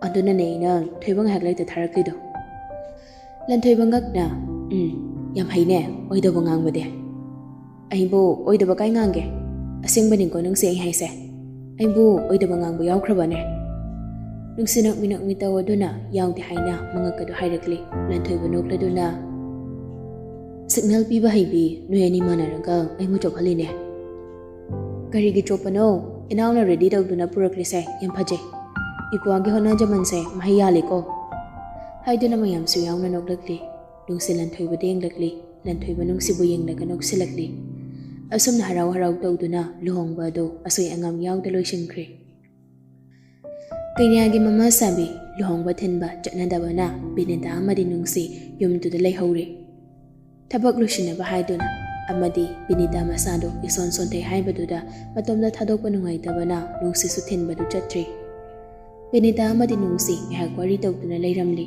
ꯑꯗꯨꯅꯅꯦ ꯑꯩꯅ ꯊꯣꯏꯕ ꯉꯥꯏꯍꯥꯛ ꯂꯩꯇ ꯊꯥꯔꯛꯂꯤꯗꯣ꯫" ꯂꯟꯊꯣꯏꯕ ꯉꯛꯅ, "ꯎꯝ, ꯌꯥꯝ ꯍꯩꯅꯦ ꯑꯣꯏꯗꯕ ꯉꯥꯡꯕꯗꯤ꯫ "ꯑꯩꯕꯨ ꯑꯣꯏꯗꯕ ꯀꯥꯏ ꯉꯥꯡꯒꯦ? ꯑꯁꯦꯡꯕꯅꯤꯀꯣ ꯅꯨꯡꯁꯤ ꯑꯩ ꯍꯥꯏꯁꯦ꯫ ꯑꯩꯕꯨ ꯑꯣꯏꯗꯕ ꯉꯥꯡꯕ ꯌꯥꯎꯈ꯭ꯔꯕꯅꯦ?" ꯅꯨꯡꯁꯤ ꯅꯣꯛꯃꯤ ꯅꯣꯛꯃꯤ ꯇꯧ ꯑꯗꯨꯅ ꯌꯥꯎꯗꯦ ꯍꯥꯏꯅ ꯃꯉꯛ ꯑꯗꯨ ꯍꯥꯏꯔꯛꯂꯤ꯫ ꯂꯟꯊꯣꯏꯕ ꯅꯣꯛꯂꯗꯨꯅ, "ꯁꯤꯒꯅꯦꯜ ꯄꯤꯕ ꯍꯩꯕꯤ ꯅꯣꯏ ꯑꯅꯤ ꯃꯥꯟꯅꯔꯒ ꯑꯩꯕꯨ ꯆꯣꯞꯍꯜꯂꯤꯅꯦ꯫ ꯀꯔꯤꯒꯤ ꯆꯣꯞꯄꯅꯣ? ꯏꯅꯥꯎꯅ ꯔꯦꯗꯤ ꯇꯧꯗꯨꯅ ꯄꯨꯔꯛꯂꯤꯁꯦ ꯌꯥꯝ ꯐꯖꯩ꯫ ꯏꯄ꯭ꯋꯥꯒꯤ ꯍꯣꯠꯅꯖꯃꯟꯁꯦ ꯃꯍꯩ ꯌꯥꯜꯂꯤꯀꯣ?" ꯍꯥꯏꯗꯨꯅ ꯃꯌꯥꯝꯁꯨ ꯌꯥꯎꯅ ꯅꯣꯛꯂꯛꯂꯤ꯫ ꯅꯨꯡꯁꯤ ꯂꯟꯊꯣꯏꯕꯗ ꯌꯦꯡꯂꯛꯂꯤ꯫ ꯂꯟꯊꯣꯏꯕ ꯅꯨꯡꯁꯤꯕꯨ ꯌꯦꯡꯂꯒ ꯅꯣꯛꯁꯤꯜꯂꯛꯂꯤ꯫ ꯑꯁꯨꯝꯅ ꯍꯔꯥꯎ ꯍꯔꯥꯎ ꯇꯧꯗꯨꯅ ꯂꯨꯍꯣꯡꯕ ꯑꯗꯨ ꯑꯁꯣꯏ ꯑꯉꯥꯝ ꯌꯥꯎꯗ ꯂꯣꯏꯁꯤꯟꯈ꯭ꯔꯦ꯫ ꯀꯩꯅꯥꯒꯤ ꯃꯃꯥ ꯁꯥꯕꯤ ꯂꯨꯍꯣꯡꯕ ꯊꯤꯟꯕ ꯆꯠꯅꯗꯕꯅ ꯕꯤꯅꯤꯇꯥ ꯑꯃꯗꯤ ꯅꯨꯡꯁꯤ ꯌꯨꯝꯗꯨꯗ ꯂꯩꯍꯧꯔꯦ꯫ ꯊꯕꯛ ꯂꯣꯏꯁꯤꯟꯅꯕ ꯍꯥꯏꯗꯨꯅ ꯑꯃꯗꯤ ꯕꯤꯅꯤꯇꯥ ꯃꯁꯥꯗꯣ ꯏꯁꯣꯟ ꯁꯣꯟꯊꯩ ꯍꯥꯏꯕꯗꯨꯗ ꯃꯇꯣꯝꯗ ꯊꯥꯗꯣꯛꯄ ꯅꯨꯡꯉꯥꯏꯇꯕꯅ ꯅꯨꯡꯁꯤꯁꯨ ꯊꯤꯟꯕꯗꯨ ꯆꯠꯇ꯭ꯔꯦ꯫ ꯕꯤꯅꯤꯇꯥ ꯑꯃꯗꯤ ꯅꯨꯡꯁꯤ ꯉꯥꯏꯍꯥꯛ ꯋꯥꯔꯤ ꯇꯧꯗꯨꯅ ꯂꯩꯔꯝꯂꯤ꯫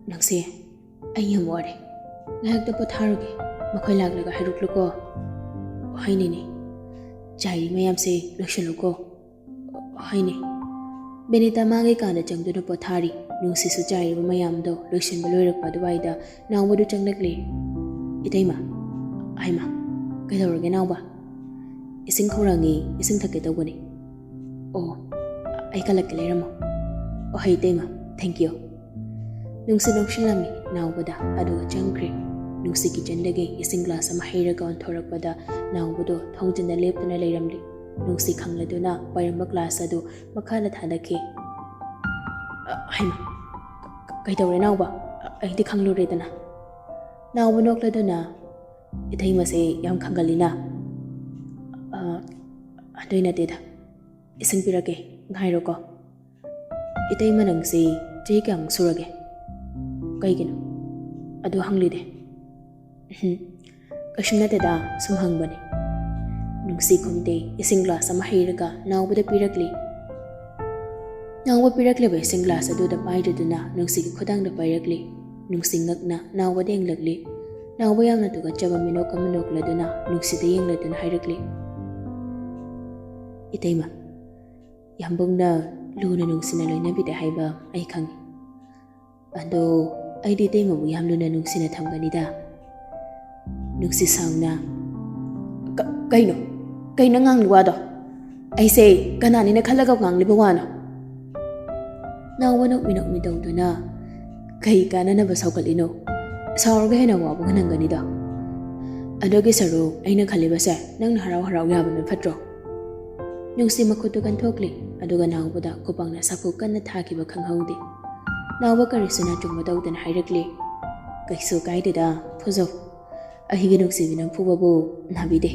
"ꯅꯨꯡꯁꯤ, ꯑꯩ ꯌꯥꯝ ꯋꯥꯔꯦ꯫ ꯉꯥꯏꯍꯥꯛꯇ ꯄꯣꯊꯥꯔꯨꯒꯦ꯫ ꯃꯈꯣꯏ ꯂꯥꯛꯂꯒ ꯍꯥꯏꯔꯛꯂꯨꯀꯣ꯫" "ꯍꯣꯏꯅꯦꯅꯦ꯫ ꯆꯥꯏꯔꯤ ꯃꯌꯥꯝꯁꯦ ꯂꯣꯏꯁꯤꯜꯂꯨꯀꯣ꯫" "ꯍꯣꯏꯅꯦ꯫" ꯕꯤꯅꯤꯇꯥ ꯃꯥꯒꯤ ꯀꯥꯗ ꯆꯪꯗꯨꯅ ꯄꯣꯊꯥꯔꯤ꯫ ꯅꯨꯡꯁꯤꯁꯨ ꯆꯥꯏꯔꯤꯕ ꯃꯌꯥꯝꯗꯣ ꯂꯣꯏꯁꯤꯟꯕ ꯂꯣꯏꯔꯛꯄ ꯑꯗꯨꯋꯥꯏꯗ ꯅꯥꯎꯕꯗꯨ ꯆꯪꯂꯛꯂꯤ꯫ "ꯏꯇꯩꯃ꯫" "ꯍꯩꯃ, ꯀꯩꯗꯧꯔꯒꯦ ꯅꯥꯎꯕ?" "ꯏꯁꯤꯡ ꯈꯧꯔꯥꯡꯉꯤ, ꯏꯁꯤꯡ ꯊꯛꯀꯦ ꯇꯧꯕꯅꯤ꯫" "ꯑꯣ, ꯑꯩ ꯀꯜꯂꯛꯀꯦ, ꯂꯩꯔꯝꯃꯣ꯫" "ꯑꯣ, ꯍꯩ ꯏꯇꯩꯃ, thank you꯫" ꯅꯨꯡꯁꯤ ꯅꯣꯛꯁꯤꯜꯂꯝꯃꯤ ꯅꯥꯎꯕꯗ, ꯑꯗꯨꯒ ꯆꯪꯈ꯭ꯔꯦ꯫ ꯅꯨꯡꯁꯤ ꯀꯤꯆꯟꯗꯒꯤ ꯏꯁꯤꯡ ꯒ꯭ꯂꯥꯁ ꯑꯃ ꯍꯩꯔꯒ ꯑꯣꯟꯊꯣꯔꯛꯄꯗ ꯅꯥꯎꯕꯗꯣ ꯊꯣꯡꯖꯤꯟꯗ ꯂꯦꯞꯇꯨꯅ ꯂꯩꯔꯝꯂꯤ꯫ ꯅꯨꯡꯁꯤ ꯈꯪꯂꯗꯨꯅ ꯄꯥꯏꯔꯝꯕ ꯒ꯭ꯂꯥꯁ ꯑꯗꯨ ꯃꯈꯥꯗ ꯊꯥꯗꯈꯤ꯫ "ꯑ, ꯍꯩꯃ, ꯀ-, ꯀꯩꯗꯧꯔꯦ ꯅꯥꯎꯕ? ꯑꯩꯗꯤ ꯈꯪꯂꯨꯔꯦꯗꯅ꯫" ꯅꯥꯎꯕ ꯅꯣꯛꯂꯗꯨꯅ, "ꯏꯇꯩꯃꯁꯦ ꯌꯥꯝ ꯈꯪꯒꯜꯂꯤꯅ꯫" "ꯑ, ꯑꯗꯨꯏ ꯅꯠꯇꯦꯗ, ꯏꯁꯤꯡ ꯄꯤꯔꯛꯀꯦ, ꯉꯥꯏꯔꯣꯀꯣ꯫" "ꯏꯇꯩꯃ, ꯅꯪꯁꯤ ꯆꯍꯤ ꯀꯌꯥꯃꯨꯛ ꯁꯨꯔꯒꯦ?" "ꯀꯩꯒꯤꯅꯣ? ꯑꯗꯨ ꯍꯪꯂꯤꯗꯤ?" "ꯎꯝ, ꯀꯩꯁꯨꯝ ꯅꯠꯇꯦꯗ, ꯁꯨꯝ ꯍꯪꯕꯅꯤ꯫" ꯅꯨꯡꯁꯤ ꯈꯨꯝꯗꯦ, ꯏꯁꯤꯡ ꯒ꯭ꯂꯥꯁ ꯑꯃ ꯍꯩꯔꯒ ꯅꯥꯎꯕꯗ ꯄꯤꯔꯛꯂꯤ꯫ ꯅꯥꯎꯕ ꯄꯤꯔꯛꯂꯤꯕ ꯏꯁꯤꯡ ꯒ꯭ꯂꯥꯁ ꯑꯗꯨꯗ ꯄꯥꯏꯗꯨꯅ ꯅꯨꯡꯁꯤꯒꯤ ꯈꯨꯗꯥꯡꯗ ꯄꯥꯏꯔꯛꯂꯤ꯫ ꯅꯨꯡꯁꯤ ꯉꯛꯅ ꯅꯥꯎꯕꯗ ꯌꯦꯡꯂꯛꯂꯤ꯫ ꯅꯥꯎꯕ ꯌꯥꯝꯅ ꯇꯨꯀꯠꯆꯕ ꯃꯤꯅꯣꯛ ꯑꯃ ꯅꯣꯛꯂꯗꯨꯅ ꯅꯨꯡꯁꯤꯗ ꯌꯦꯡꯂꯗꯨꯅ ꯍꯥꯏꯔꯛꯂꯤ, "ꯏꯇꯩꯃ, ꯌꯥꯝꯕꯨꯡꯅ ꯂꯨꯅ ꯅꯨꯡꯁꯤꯅ ꯂꯣꯏꯅꯕꯤꯗꯦ ꯍꯥꯏꯕ ꯑꯩ ꯈꯪꯏ꯫ ꯑꯗꯣ ꯑꯩꯗꯤ ꯏꯇꯩꯃꯕꯨ ꯌꯥꯝ ꯂꯨꯅ ꯅꯨꯡꯁꯤꯅ ꯊꯝꯒꯅꯤꯗ꯫" ꯅꯨꯡꯁꯤ ꯁꯥꯎꯅ, "ꯀ-, ꯀꯩꯅꯣ? ꯀꯩꯅꯣ ꯉꯥꯡꯂꯤ ꯋꯥꯗꯣ? ꯑꯩꯁꯦ ꯀꯅꯥꯅꯤꯅ ꯈꯜꯂꯒ ꯉꯥꯡꯂꯤꯕ ꯋꯥꯅꯣ?" ꯅꯥꯎꯕ ꯅꯣꯛꯃꯤ ꯅꯣꯛꯃꯤ ꯇꯧꯗꯨꯅ, "ꯀꯩ ꯀꯥꯟꯅꯅꯕ ꯁꯥꯎꯒꯠꯂꯤꯅꯣ? ꯁꯥꯎꯔꯒ ꯍꯦꯟꯅ ꯋꯥꯕꯒ ꯅꯪꯒꯅꯤꯗꯣ꯫ ꯑꯗꯨꯒꯤ ꯁꯔꯨꯛ ꯑꯩꯅ ꯈꯜꯂꯤꯕꯁꯦ ꯅꯪꯅ ꯍꯔꯥꯎ ꯍꯔꯥꯎ ꯌꯥꯕꯅ ꯐꯠꯇ꯭ꯔꯣ?" ꯅꯨꯡꯁꯤ ꯃꯈꯨꯠꯇꯨ ꯀꯟꯊꯣꯛꯂꯤ, ꯑꯗꯨꯒ ꯅꯥꯎꯕꯗ ꯈꯨꯄꯥꯛꯅ ꯁꯥꯐꯨ ꯀꯟꯅ ꯊꯥꯈꯤꯕ ꯈꯪꯍꯧꯗꯦ꯫ ꯅꯥꯎꯕ ꯀꯔꯤꯁꯨ ꯅꯥꯆꯨꯡꯕ ꯇꯧꯗꯅ ꯍꯥꯏꯔꯛꯂꯤ, "ꯀꯩꯁꯨ ꯀꯥꯏꯗꯦꯗ, ꯐꯨꯖꯧ꯫ ꯑꯩꯒꯤ ꯅꯨꯡꯁꯤꯕꯤ ꯅꯝꯐꯨꯕꯕꯨ ꯅꯥꯕꯤꯗꯦ꯫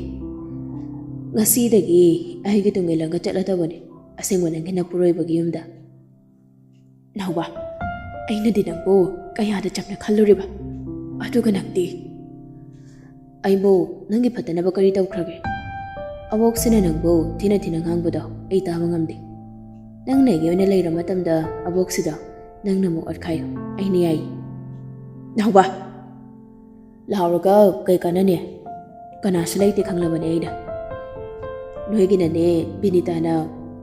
ꯉꯁꯤꯗꯒꯤ ꯑꯩꯒꯤ ꯇꯨꯡ ꯏꯜꯂꯒ ꯆꯠꯂꯗꯕꯅꯤ, ꯑꯁꯦꯡꯕ ꯅꯪꯒꯤ ꯅꯄꯨꯔꯣꯏꯕꯒꯤ ꯌꯨꯝꯗ꯫" "ꯅꯥꯎꯕ, ꯑꯩꯅꯗꯤ ꯅꯪꯕꯨ ꯀꯌꯥꯗ ꯆꯝꯅ ꯈꯜꯂꯨꯔꯤꯕ, ꯑꯗꯨꯒ ꯅꯪꯗꯤ꯫" "ꯑꯩꯕꯨ ꯅꯪꯒꯤ ꯐꯠꯇꯅꯕ ꯀꯔꯤ ꯇꯧꯈ꯭ꯔꯒꯦ? ꯑꯕꯣꯛꯁꯤꯅ ꯅꯪꯕꯨ ꯊꯤꯅ ꯊꯤꯅ ꯉꯥꯡꯕꯗꯣ ꯑꯩ ꯇꯥꯕ ꯉꯝꯗꯦ꯫ ꯅꯪꯅ ꯑꯩꯒꯤ ꯑꯣꯏꯅ ꯂꯩꯔ ꯃꯇꯝꯗ ꯑꯕꯣꯛꯁꯤꯗ ꯅꯪꯅ ꯑꯃꯨꯛ ꯑꯣꯠꯈꯥꯏꯌꯨ, ꯑꯩꯅ ꯌꯥꯏ꯫" "ꯅꯥꯎꯕ, ꯂꯥꯎꯔꯒ ꯀꯩ ꯀꯥꯟꯅꯅꯤ? ꯀꯅꯥꯁꯨ ꯂꯩꯇꯦ ꯈꯪꯂꯕꯅꯦ ꯑꯩꯅ꯫ ꯅꯣꯏꯒꯤꯅꯅꯦ ꯕꯤꯅꯤꯇꯥꯅ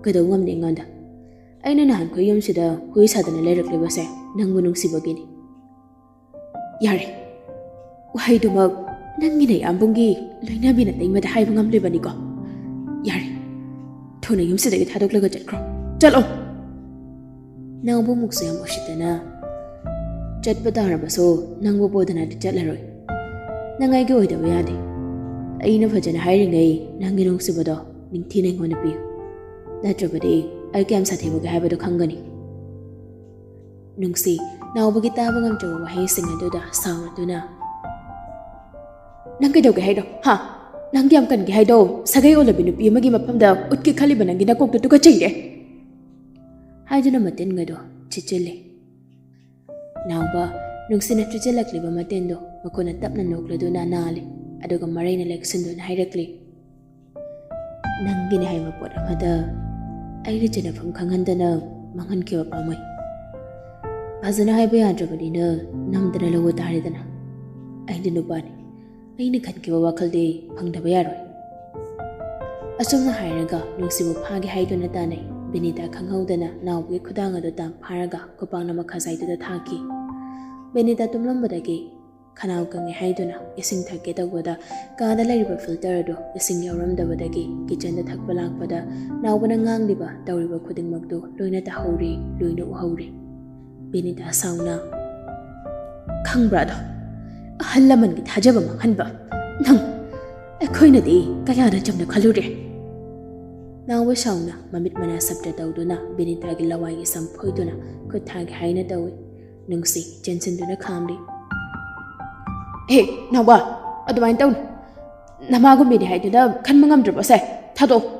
ꯀꯩꯗꯧ ꯉꯝꯅꯤ ꯑꯩꯉꯣꯟꯗ? ꯑꯩꯅ ꯅꯍꯥꯟꯈꯣꯏ ꯌꯨꯝꯁꯤꯗ ꯍꯨꯏ ꯁꯥꯗꯅ ꯂꯩꯔꯛꯂꯤꯕꯁꯦ ꯅꯪꯕꯨ ꯅꯨꯡꯁꯤꯕꯒꯤꯅꯤ꯫" "ꯌꯥꯔꯦ, ꯋꯥꯍꯩꯗꯨꯃꯛ ꯅꯪꯒꯤ ꯅꯌꯥꯝꯕꯨꯡꯒꯤ ꯂꯣꯏꯅꯕꯤ ꯅꯇꯩꯃꯗ ꯍꯥꯏꯕ ꯉꯝꯂꯤꯕꯅꯤꯀꯣ? ꯌꯥꯔꯦ, ꯊꯨꯅ ꯌꯨꯝꯁꯤꯗꯒꯤ ꯊꯥꯗꯣꯛꯂꯒ ꯆꯠꯈ꯭ꯔꯣ, ꯆꯠꯂꯣ!" ꯅꯥꯎꯕꯃꯨꯛꯁꯨ ꯌꯥꯝ ꯎꯁꯤꯠꯇꯅ, "ꯆꯠꯄ ꯇꯥꯔꯕꯁꯨ ꯅꯪꯕꯨ ꯄꯣꯗꯅꯗꯤ ꯆꯠꯂꯔꯣꯏ꯫ ꯅꯪ ꯑꯩꯒꯤ ꯑꯣꯏꯗꯕ ꯌꯥꯗꯦ꯫ ꯑꯩꯅ ꯐꯖꯅ ꯍꯥꯏꯔꯤꯉꯩ ꯅꯪꯒꯤ ꯅꯨꯡꯁꯤꯕꯗꯣ ꯅꯤꯡꯊꯤꯅ ꯑꯩꯉꯣꯟꯗ ꯄꯤꯌꯨ, ꯅꯠꯇ꯭ꯔꯕꯗꯤ ꯑꯩ ꯀꯌꯥꯝ ꯁꯥꯊꯤꯕꯒꯦ ꯍꯥꯏꯕꯗꯣ ꯈꯪꯒꯅꯤ꯫" ꯅꯨꯡꯁꯤ, ꯅꯥꯎꯕꯒꯤ ꯇꯥꯕ ꯉꯝꯗ꯭ꯔꯕ ꯋꯥꯍꯩꯁꯤꯡ ꯑꯗꯨꯗ ꯁꯥꯎꯔꯗꯨꯅ, "ꯅꯪ ꯀꯩꯗꯧꯒꯦ ꯍꯥꯏꯅꯣ? ꯍꯥ? ꯅꯪꯗꯤ ꯌꯥꯝ ꯀꯟꯒꯦ ꯍꯥꯏꯗꯣ? ꯁꯥꯒꯩ ꯑꯣꯜꯂꯕꯤ ꯅꯨꯄꯤ ꯑꯃꯒꯤ ꯃꯐꯝꯗ ꯎꯠꯀꯦ ꯈꯜꯂꯤꯕ ꯅꯪꯒꯤ ꯅꯀꯣꯛꯇꯨ ꯇꯨꯀꯠꯆꯩꯔꯦ!" ꯍꯥꯏꯗꯨꯅ ꯃꯇꯤꯟꯒꯗꯣ ꯆꯤꯠꯆꯤꯜꯂꯤ꯫ ꯅꯥꯎꯕ, ꯅꯨꯡꯁꯤꯅ ꯆꯤꯠꯆꯤꯜꯂꯛꯂꯤꯕ ꯃꯇꯤꯟꯗꯣ ꯃꯈꯨꯠꯅ ꯇꯞꯅ ꯅꯣꯛꯂꯗꯨꯅ ꯅꯥꯜꯂꯤ, ꯑꯗꯨꯒ ꯃꯔꯩꯅ ꯂꯦꯛꯁꯤꯟꯗꯨꯅ ꯍꯥꯏꯔꯛꯂꯤ, "ꯅꯪꯒꯤꯅꯦ ꯍꯥꯏꯕ ꯄꯣꯠ ꯑꯃꯗ ꯑꯩꯒꯤ ꯆꯤꯟꯅꯐꯝ ꯈꯪꯍꯟꯗꯅ ꯃꯥꯡꯍꯟꯈꯤꯕ ꯄꯥꯝꯃꯨꯏ꯫ ꯐꯖꯅ ꯍꯥꯏꯕ ꯌꯥꯗ꯭ꯔꯕꯅꯤꯅ ꯅꯝꯗꯅ ꯂꯧꯕ ꯇꯥꯔꯦꯗꯅ꯫ ꯑꯩꯗꯤ ꯅꯨꯄꯥꯅꯤ, ꯑꯩꯅ ꯈꯟꯈꯤꯕ ꯋꯥꯈꯜꯗꯤ ꯐꯪꯗꯕ ꯌꯥꯔꯣꯏ꯫" ꯑꯁꯨꯝꯅ ꯍꯥꯏꯔꯒ ꯅꯨꯡꯁꯤꯕꯨ ꯐꯥꯒꯦ ꯍꯥꯏꯗꯨꯅ ꯇꯥꯟꯅꯩ꯫ ꯕꯤꯅꯤꯇꯥ ꯈꯪꯍꯧꯗꯅ ꯅꯥꯎꯕꯒꯤ ꯈꯨꯗꯥꯡ ꯑꯗꯨ ꯇꯥꯟ ꯐꯥꯔꯒ ꯈꯨꯄꯥꯛꯅ ꯃꯈꯥꯖꯥꯏꯗꯨꯗ ꯊꯥꯈꯤ꯫ ꯕꯤꯅꯤꯇꯥ ꯇꯨꯝꯂꯝꯕꯗꯒꯤ ꯈꯅꯥꯎ ꯀꯪꯉꯦ ꯍꯥꯏꯗꯨꯅ ꯏꯁꯤꯡ ꯊꯛꯀꯦ ꯇꯧꯕꯗ, ꯀꯥꯗ ꯂꯩꯔꯤꯕ ꯐꯤꯜꯇꯔ ꯑꯗꯨ ꯏꯁꯤꯡ ꯌꯥꯎꯔꯝꯗꯕꯗꯒꯤ ꯀꯤꯆꯟꯗ ꯊꯛꯄ ꯂꯥꯛꯄꯗ, ꯅꯥꯎꯕꯅ ꯉꯥꯡꯂꯤꯕ ꯇꯧꯔꯤꯕ ꯈꯨꯗꯤꯡꯃꯛꯇꯨ ꯂꯣꯏꯅ ꯇꯥꯍꯧꯔꯤ, ꯂꯣꯏꯅ ꯎꯍꯧꯔꯤ꯫ ꯕꯤꯅꯤꯇꯥ ꯁꯥꯎꯅ, "ꯈꯪꯕ꯭ꯔꯥ ꯑꯗꯣ? ꯑꯍꯜ ꯂꯃꯟꯒꯤ ꯊꯥꯖꯕ ꯃꯥꯡꯍꯟꯕ꯫ ꯅꯪ, ꯑꯩꯈꯣꯏꯅꯗꯤ ꯀꯌꯥꯅ ꯆꯝꯅ ꯈꯜꯂꯨꯔꯦ"꯫ ꯅꯥꯎꯕ ꯁꯥꯎꯅ ꯃꯃꯤꯠ ꯃꯅꯥ ꯁꯞꯇ ꯇꯧꯗꯨꯅ ꯕꯤꯅꯤꯇꯥꯒꯤ ꯂꯋꯥꯏꯒꯤ ꯁꯝ ꯐꯣꯏꯗꯨꯅ ꯈꯨꯠ ꯊꯥꯒꯦ ꯍꯥꯏꯅ ꯇꯧꯏ꯫ ꯅꯨꯡꯁꯤ ꯆꯦꯟꯁꯤꯟꯗꯨꯅ ꯈꯥꯝꯂꯤ꯫ "ꯍꯦ, ꯅꯥꯎꯕ, ꯑꯗꯨꯃꯥꯏꯅ ꯇꯧꯅꯨ꯫ ꯅꯃꯥꯒꯨꯝꯕꯤꯅꯤ ꯍꯥꯏꯗꯨꯅ ꯈꯟꯕ ꯉꯝꯗ꯭ꯔꯕꯣꯁꯦ? ꯊꯥꯗꯣꯛꯑꯣ"꯫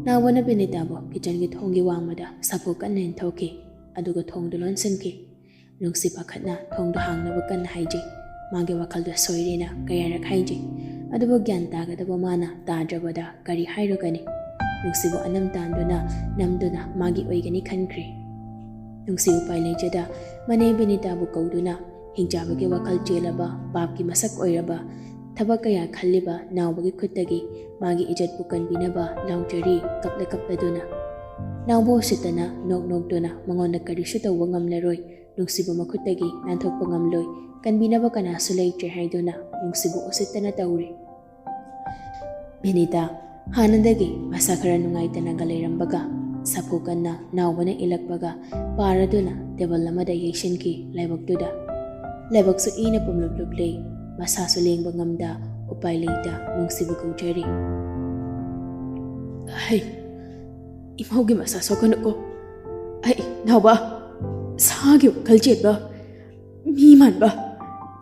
ꯅꯥꯎꯕꯅ ꯕꯤꯅꯤꯇꯥꯕꯨ ꯀꯤꯆꯟꯒꯤ ꯊꯣꯡꯒꯤ ꯋꯥꯡꯃꯗ ꯁꯥꯐꯨ ꯀꯟꯅ ꯏꯟꯊꯣꯛꯈꯤ, ꯑꯗꯨꯒ ꯊꯣꯡꯗꯨ ꯂꯣꯟꯁꯤꯟꯈꯤ꯫ ꯅꯨꯡꯁꯤ ꯄꯥꯈꯠꯅ ꯊꯣꯡꯗꯨ ꯍꯥꯡꯅꯕ ꯀꯟꯅ ꯍꯥꯏꯖꯩ꯫ ꯃꯥꯒꯤ ꯋꯥꯈꯜꯗ ꯁꯣꯏꯔꯦꯅ ꯀꯌꯥꯔꯛ ꯍꯥꯏꯖꯩ, ꯑꯗꯨꯕꯨ ꯒ꯭ꯌꯥꯟ ꯇꯥꯒꯗꯕ ꯃꯥꯅ ꯇꯥꯗ꯭ꯔꯕꯗ ꯀꯔꯤ ꯍꯥꯏꯔꯨꯒꯅꯤ? ꯅꯨꯡꯁꯤꯕꯨ ꯑꯅꯝ ꯇꯥꯟꯗꯨꯅ ꯅꯝꯗꯨꯅ ꯃꯥꯒꯤ ꯑꯣꯏꯒꯅꯤ ꯈꯟꯈ꯭ꯔꯦ꯫ ꯅꯨꯡꯁꯤ ꯎꯄꯥꯏ ꯂꯩꯖꯗ ꯃꯅꯦ ꯕꯤꯅꯤꯇꯥꯕꯨ ꯀꯧꯗꯨꯅ ꯍꯤꯡꯆꯥꯕꯒꯤ ꯋꯥꯈꯜ ꯆꯦꯜꯂꯕ, ꯄꯥꯞꯀꯤ ꯃꯁꯛ ꯑꯣꯏꯔꯕ, ꯊꯕꯛ ꯀꯌꯥ ꯈꯜꯂꯤꯕ ꯅꯥꯎꯕꯒꯤ ꯈꯨꯠꯇꯒꯤ ꯃꯥꯒꯤ ꯏꯖꯠꯄꯨ ꯀꯟꯕꯤꯅꯕ ꯂꯥꯎꯖꯔꯤ ꯀꯞꯂ ꯀꯞꯂꯗꯨꯅ꯫ ꯅꯥꯎꯕ ꯎꯁꯤꯠꯇꯅ ꯅꯣꯛ ꯅꯣꯛꯇꯨꯅ ꯃꯉꯣꯟꯗ ꯀꯔꯤꯁꯨ ꯇꯧꯕ ꯉꯝꯂꯔꯣꯏ, ꯅꯨꯡꯁꯤꯕ ꯃꯈꯨꯠꯇꯒꯤ ꯅꯥꯟꯊꯣꯛꯄ ꯉꯝꯂꯣꯏ, ꯀꯟꯕꯤꯅꯕ ꯀꯅꯥꯁꯨ ꯂꯩꯇ꯭ꯔꯦ ꯍꯥꯏꯗꯨꯅ ꯅꯨꯡꯁꯤꯕꯨ ꯎꯁꯤꯠꯇꯅ ꯇꯧꯔꯤ꯫ ꯕꯤꯅꯤꯇꯥ ꯍꯥꯟꯅꯗꯒꯤ ꯃꯁꯥ ꯈꯔ ꯅꯨꯡꯉꯥꯏꯇꯅꯒ ꯂꯩꯔꯝꯕꯒ, ꯁꯥꯐꯨ ꯀꯟꯅ ꯅꯥꯎꯕꯅ ꯏꯜꯂꯛꯄꯒ ꯄꯥꯔꯗꯨꯅ ꯇꯦꯕꯜ ꯑꯃꯗ ꯌꯩꯁꯤꯟꯈꯤ ꯂꯥꯏꯕꯛꯇꯨꯗ꯫ ꯂꯥꯏꯕꯛꯁꯨ ꯏꯅ ꯄꯨꯝꯂꯨꯞ ꯂꯨꯞꯂꯦ꯫ ꯃꯁꯥꯁꯨ ꯂꯦꯡꯕ ꯉꯝꯗ ꯎꯄꯥꯏ ꯂꯩꯇ ꯅꯨꯡꯁꯤꯕꯨ ꯀꯧꯖꯔꯤ꯫ "ꯍꯩ, ꯏꯃꯧꯒꯤ ꯃꯁꯥ ꯁꯣꯛꯀꯅꯨꯀꯣ꯫ ꯑꯩ, ꯅꯥꯎꯕ, ꯁꯥꯒꯤ ꯋꯥꯈꯜ ꯆꯦꯟꯕ, ꯃꯤ ꯃꯥꯟꯕ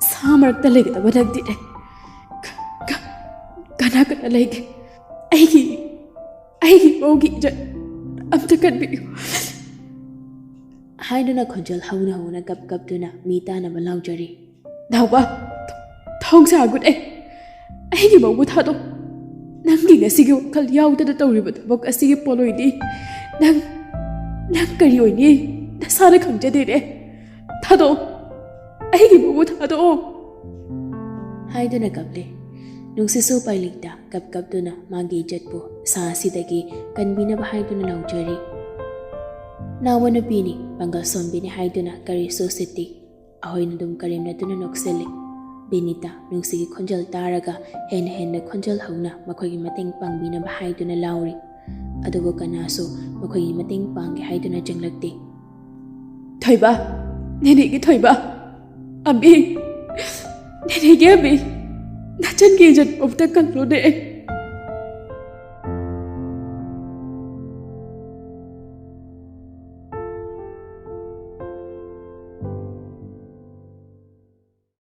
ꯁꯥ ꯃꯔꯛꯇ ꯂꯩꯒꯗꯕ ꯅꯪꯗꯤꯅꯦ꯫ ꯀ-, ꯀ-, ꯀꯅꯥ ꯀꯅꯥ ꯂꯩꯒꯦ? ꯑꯩꯒꯤ, ꯑꯩꯒꯤ ꯏꯃꯧꯒꯤ ꯏꯖꯠ ꯑꯝꯇ ꯀꯟꯕꯤꯌꯨ"꯫ ꯍꯥꯏꯗꯨꯅ ꯈꯣꯟꯖꯦꯜ ꯍꯧꯅ ꯍꯧꯅ ꯀꯞ ꯀꯞꯇꯨꯅ ꯃꯤ ꯇꯥꯅꯕ ꯂꯥꯎꯖꯔꯤ꯫ "ꯅꯥꯎꯕ, ꯊꯣꯡ ꯁꯥꯒꯨꯠ ꯑꯩ꯫ ꯑꯩꯒꯤ ꯃꯧꯕꯨ ꯊꯥꯗꯣꯛ꯫ ꯅꯪꯒꯤ ꯉꯁꯤꯒꯤ ꯋꯥꯈꯜ ꯌꯥꯎꯗꯅ ꯇꯧꯔꯤꯕ ꯊꯕꯛ ꯑꯁꯤꯒꯤ ꯄꯣꯠꯂꯣꯏꯗꯤ ꯅꯪ, ꯅꯪ ꯀꯔꯤ ꯑꯣꯏꯅꯤ? ꯅꯁꯥꯅ ꯈꯪꯖꯗꯦꯅꯦ꯫ ꯊꯥꯗꯣꯛꯑꯣ꯫ ꯑꯩꯒꯤ ꯃꯧꯕꯨ ꯊꯥꯗꯣꯛꯑꯣ"꯫ ꯍꯥꯏꯗꯨꯅ ꯀꯞꯂꯦ꯫ ꯅꯨꯡꯁꯤꯠꯁꯨ ꯎꯄꯥꯏ ꯂꯩꯇ ꯀꯞ ꯀꯞꯇꯨꯅ ꯃꯥꯒꯤ ꯏꯖꯠꯄꯨ ꯁꯥ ꯑꯁꯤꯗꯒꯤ ꯀꯟꯕꯤꯅꯕ ꯍꯥꯏꯗꯨꯅ ꯂꯥꯎꯖꯔꯤ꯫ ꯅꯥꯎꯕ ꯅꯨꯄꯤꯅꯤ, ꯄꯥꯡꯒꯜ ꯁꯣꯟꯕꯤꯅꯤ ꯍꯥꯏꯗꯨꯅ ꯀꯔꯤꯁꯨ ꯎꯁꯤꯠꯇꯦ꯫ ꯑꯍꯣꯏꯅ ꯑꯗꯨꯝ ꯀꯔꯦꯝꯅꯗꯨꯅ ꯅꯣꯛꯁꯤꯜꯂꯤ꯫ ꯕꯤꯅꯤꯇꯥ ꯅꯨꯡꯁꯤꯒꯤ ꯈꯣꯟꯖꯦꯜ ꯇꯥꯔꯒ ꯍꯦꯟꯅ ꯍꯦꯟꯅ ꯈꯣꯟꯖꯦꯜ ꯍꯧꯅ ꯃꯈꯣꯏꯒꯤ ꯃꯇꯦꯡ ꯄꯥꯡꯕꯤꯅꯕ ꯍꯥꯏꯗꯨꯅ ꯂꯥꯎꯔꯤ꯫ ꯑꯗꯨꯕꯨ ꯀꯅꯥꯁꯨ ꯃꯈꯣꯏꯒꯤ ꯃꯇꯦꯡ ꯄꯥꯡꯒꯦ ꯍꯥꯏꯗꯨꯅ ꯆꯪꯂꯛꯇꯦ꯫ "ꯊꯣꯏꯕ, ꯅꯦꯅꯦꯒꯤ ꯊꯣꯏꯕ, ꯑꯕꯤ, ꯅꯦꯅꯦꯒꯤ ꯑꯕꯤ, ꯅꯆꯟꯒꯤ ꯏꯖꯠ ꯑꯝꯇ ꯀꯜꯂꯨꯅꯦ꯫